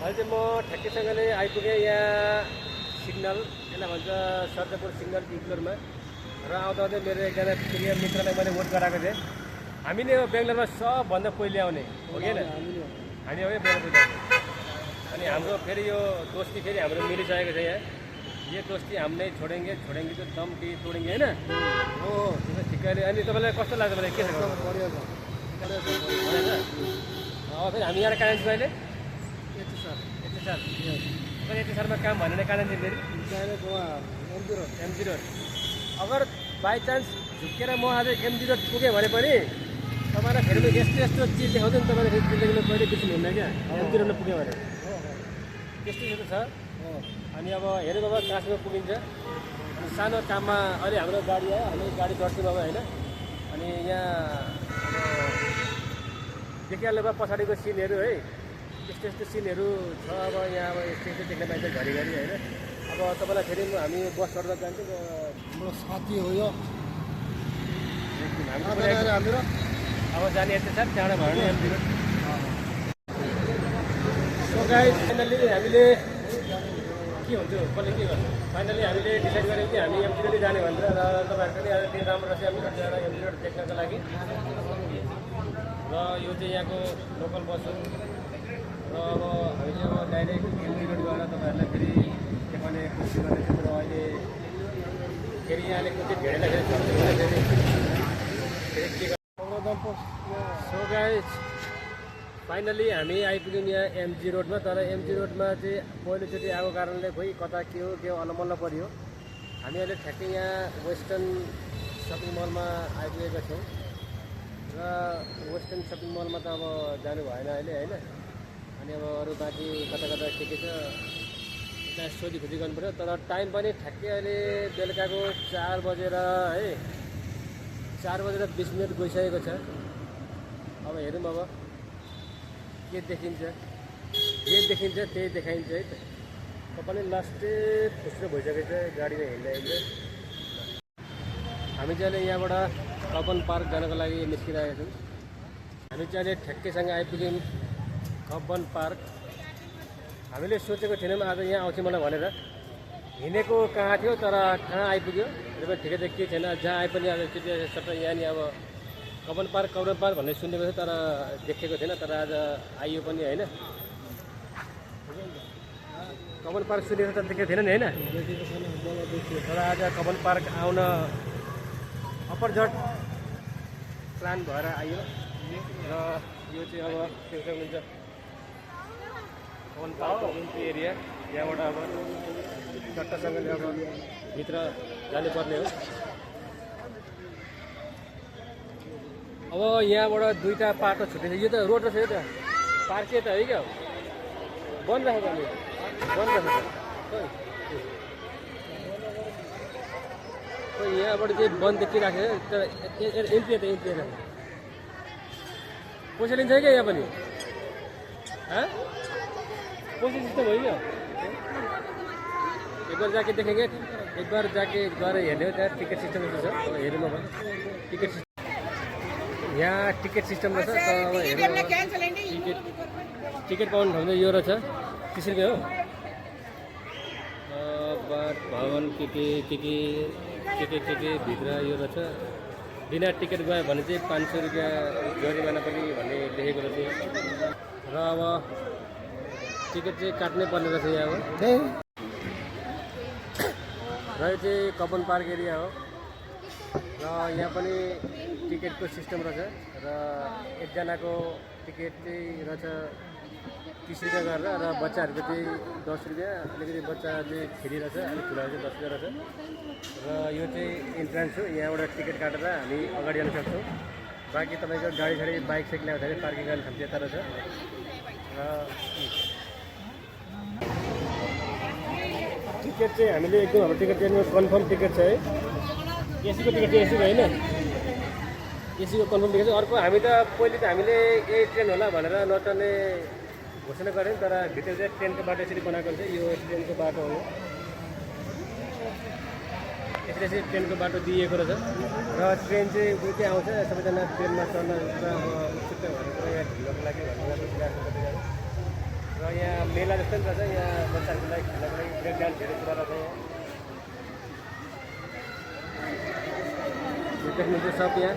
अहिले चाहिँ म ठ्याक्कैसँगले आइपुगेँ यहाँ सिग्नल यसलाई भन्छ सर्जपुर सिग्नल इग्लोरमा र आउँदा आउँदै मेरो एकजना प्रिय मित्रलाई मैले वोट गराएको थिएँ। हामी नै हो बेङ्गलोरमा सबभन्दा पहिले आउने हो कि हामी हो बेङ्गलोर अनि हाम्रो फेरि यो दोस्ती फेरि हाम्रो मिलिसकेको छ यहाँ। यो दोस्ती हामीले छोडेंगे छोडेंगे त दम कि तोडेंगे होइन हो त्यो ठिकैले। अनि तपाईँलाई कस्तो लाग्छ मलाई के छ बढिया छ फेरि हामी यहाँ कहाँ जान्छौँ अहिले यति साल यति सालमा काम भनेर कहाँ जान्छ फेरि एमजी रोड। अगर बाई चान्स झुकेर म आज एमजी रोड पुगेँ भने पनि तपाईँलाई फेरि म यस्तो यस्तो चिज देखाउँछु नि तपाईँले फेरि जिन्दगीमा कहिले बिर्सिनुहुन्न क्या एमजी रोडमा पुग्यो भने त्यस्तो यस्तो छ। अनि अब हेरेको अब काठमाडौँ पुगिन्छ अनि सानो काममा अहिले हाम्रो गाडी आयो हामी गाडी चढ्छौँ अब होइन। अनि यहाँ अब देखिहाल्नु भयो पछाडिको सिनहरू है यस्तो यस्तो सिनहरू छ। अब यहाँ अब यस्तो यस्तो देख्न पाइन्छ घरिघरि होइन। अब तपाईँलाई फेरि हामी बस चढ्दा जान्छौँ हाम्रो साथी हो यो हाम्रो अब जाने यस्तो छ त्यहाँबाट भयो भने MG road. So guys finally हामीले के हुन्छ कसले के गर्छ फाइनली हामीले डिसाइड गऱ्यौँ कि हामी एमजी रोड जाने भनेर। र तपाईँहरूको पनि आज दिन राम्रो रहेछ एमजी रोड जाँदा एमजी रोड देख्नको लागि। र यो चाहिँ यहाँको लोकल बस हो र अब हामीले अब डाइरेक्ट एमजी रोड गएर तपाईँहरूलाई फेरि देखाउने कोसिस गर्दैछौँ। र अहिले फेरि यहाँले कुन चाहिँ ढेँडैलाई फेरि के सो गाइस फाइनली हामी आइपुग्यौँ यहाँ एमजी रोडमा। तर एमजी रोडमा चाहिँ पहिलोचोटि आएको कारणले खोइ कता के हो अलमल्ल पऱ्यो। हामी अहिले ठ्याक्कै यहाँ वेस्टर्न सपिङ मलमा आइपुगेका छौँ र वेस्टर्न सपिङ मलमा त अब जानु भएन अहिले होइन। अनि अब अरू बाँकी कता कता के छ त्यहाँ सोधीखोजी गर्नु पऱ्यो। तर टाइम पनि ठ्याक्कै अहिले बेलुकाको 4 बजेर है 4 बजेर 20 मिनट गइसकेको छ। अब हेरौँ अब के देखिन्छ जे देखिन्छ त्यही देखाइन्छ है त। तपाईँले लास्टै खुस्रो भइसकेको छ गाडीमा हिँड्दा हिँड्दै। हामी चाहिँ अहिले यहाँबाट कब्बन पार्क जानको लागि निस्किरहेका छौँ। हामी चाहिँ अहिले ठ्याक्कैसँग आइपुग्यौँ कब्बन पार्क। हामीले सोचेको थिएनौँ आज यहाँ आउँछ मलाई भनेर। हिँडेको कहाँ थियो तर कहाँ आइपुग्यो र पनि ठिकै त के छैन जहाँ आइपुग्यो आज एकचोटि सबै यहाँनिर अब कब्बन पार्क भन्ने सुनेको थियो तर देखेको थिएन। तर आज आइयो पनि होइन। कब्बन पार्क सुनेको त देखेको थिएन नि होइन। तर आज कब्बन पार्क आउन अपरझट प्लान भएर आइयो। र यो चाहिँ अब के हुन्छ कब्बन पार्कको जुन चाहिँ एरिया यहाँबाट अब चट्टसँगले अब भित्र जानुपर्ने हो। अब यहाँबाट दुईवटा बाटो छुट्टै छ। यो त रोड रहेछ यो त पार्क चाहिँ त है क्या बन्द राखेको अनि बन्द राखेको खोइ यहाँबाट चाहिँ बन्द देखिराखेको तर एन्ट्री त एन्ट्री पैसा लिन्छ क्या यहाँ पनि पैसा सिस्टम हो क्या। एक बार जाके देखेंगे एक बार जाके गएर हेर्ने हो त्यहाँ टिकट सिस्टम कस्तो छ हेर्नु अब टिकट यहाँ टिकट सिस्टम रहेछ। तर अब हेर्नु टिकट पाउनु ठाउँ यो रहेछ 30 रुपियाँ हो। बाट भवन के भित्र यो रहेछ। बिना टिकट गयो भने चाहिँ 500 रुपियाँ जरिमाना पनि भन्ने लेखेको रहेछ। र अब टिकट चाहिँ काट्नै पर्ने रहेछ यहाँ अब। र यो चाहिँ कब्बन पार्क एरिया हो र यहाँ पनि टिकटको सिस्टम रहेछ। र एकजनाको टिकट चाहिँ रहेछ 30 रुपियाँ गरेर र बच्चाहरूको चाहिँ 10 रुपियाँ। अलिकति बच्चा चाहिँ फ्री रहेछ अलिक ठुलो चाहिँ 10 रुपियाँ रहेछ। र यो चाहिँ इन्ट्रान्स हो यहाँबाट टिकट काटेर हामी अगाडि जान सक्छौँ। बाँकी तपाईँको गाडी साडी बाइक साइक ल्याउँदाखेरि पार्किङ गर्ने ठाउँ यता रहेछ। र टिकट चाहिँ हामीले एकदम हाम्रो टिकट चाहिँ कन्फर्म टिकट छ है। एसीको टिकट चाहिँ एसीको होइन एसीको कन्फर्म टिकट छ। अर्को हामी त पहिले त हामीले यही ट्रेन होला भनेर नचढ्ने घोषणा गऱ्यौँ। तर भित्र चाहिँ ट्रेनको बाटो यसरी बनाएको हुन्छ। यो ट्रेनको बाटो हो यसरी ट्रेनको बाटो दिएको रहेछ। र ट्रेन चाहिँ ऊ चाहिँ आउँछ सबैजना ट्रेनमा चढ्न पुरा अब उत्सुक भएर पुरा यहाँ ढिलोको लागि भनेर बसिरहेको छ। र यहाँ मेला जस्तो नि रहेछ यहाँ बच्चाहरूको लागि खेल्नको लागि ब्रेक डान्स धेरै कुरा रहेछ यहाँ देख्नुहुन्छ सब यहाँ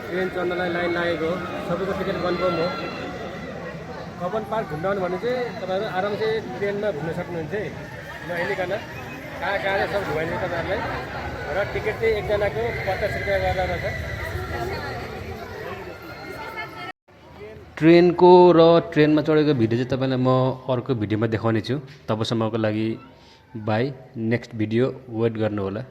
ट्रेन चढ्नलाई लाइन लागेको हो सबैको टिकट कन्फर्म हो कपन पार्क घुम्न आउनु भने चाहिँ तपाईँहरू आरामसे ट्रेनमा घुम्न सक्नुहुन्छ है नहिलिकन कहाँ कहाँ सब घुमाइदिन्छ तपाईँहरूलाई र टिकट चाहिँ एकजनाको 50 रुपियाँ गरेर रहेछ ट्रेनको र ट्रेनमा चढेको भिडियो चाहिँ तपाईँलाई म अर्को भिडियोमा देखाउने छु तबसम्मको लागि बाई नेक्स्ट भिडियो वेट गर्नु होला